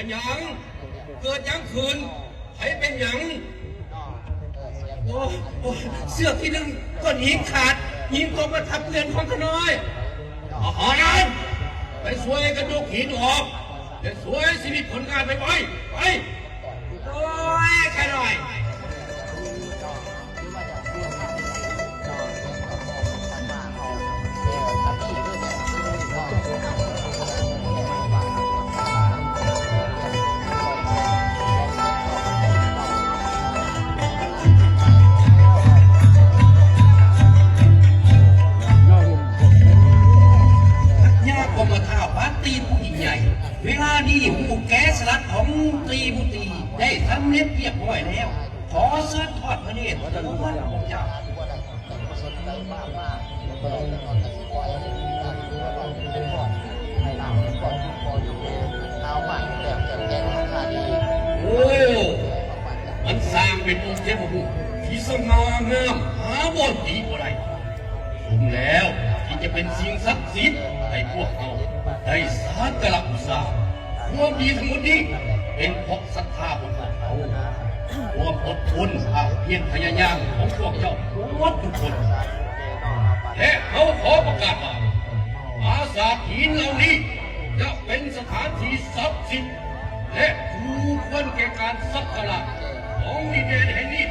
ຫຍັງ? ເກີດຫຍັງຂຶ້ນ? ໃຜເປັນຫຍັງ? ໂອ້ ໂອ້ ເຊືອກທີ່ດຶງກ້ອນຫີນຂາດ, ຫີນຕົກມາທັບເຮືອນຂອງຂ້ານ້ອຍ. ທະຫານ, ໄປຊ່ວຍກັນຍົກຫີນອອກ ແລະ ຊ່ວຍຊີວິດຄົນງານໄວໆ ໄປ. ໂອ້ຍ ຂ້ານ້ອຍ. ພະຍາກໍມາທ້າວປາຕີຜູ້ຍິ່ງໃຫຍ່ ເວລານີ້ຮູບແກະສະຫຼັກຂອງຕີບຸຕີໄດ້ສຳເລັດຮຽບຮ້ອຍແລ້ວ. ຂໍເຊີນທອດພະເນດ ໂອ້ ພະເຈົ້າ. ໂອ້ ມັນຊ່າງເປັນອົງເທບພະພູມທີ່ສະຫງ່າງາມ ຫາບ່ອນຕີບໍ່ໄດ້. ສົມແລ້ວທີ່ຈະເປັນສິ່ງສັກສິດໃຫ້ພວກເຮົາໄດ້ສັກກາລະບູຊາ. ຄວາມດີທັງໝົດນີ້ເປັນເພາະສັດທາຂອງພວກເຮົາ, ຄວາມອົດທົນ, ຄວາມພຽນພະຍາຍາມຂອງພວກເຈົ້າໝົດທຸກຄົນ. ແລະ ເຮົາຂໍປະກາດວ່າ ປາສາດຫີນເຫຼົ່ານີ້ຈະເປັນສະຖານທີ່ສັກສິດ ແລະ ຄູ່ຄວນແກ່ການສັກກາລະຂອງດິນແດນແຫ່ງນີ້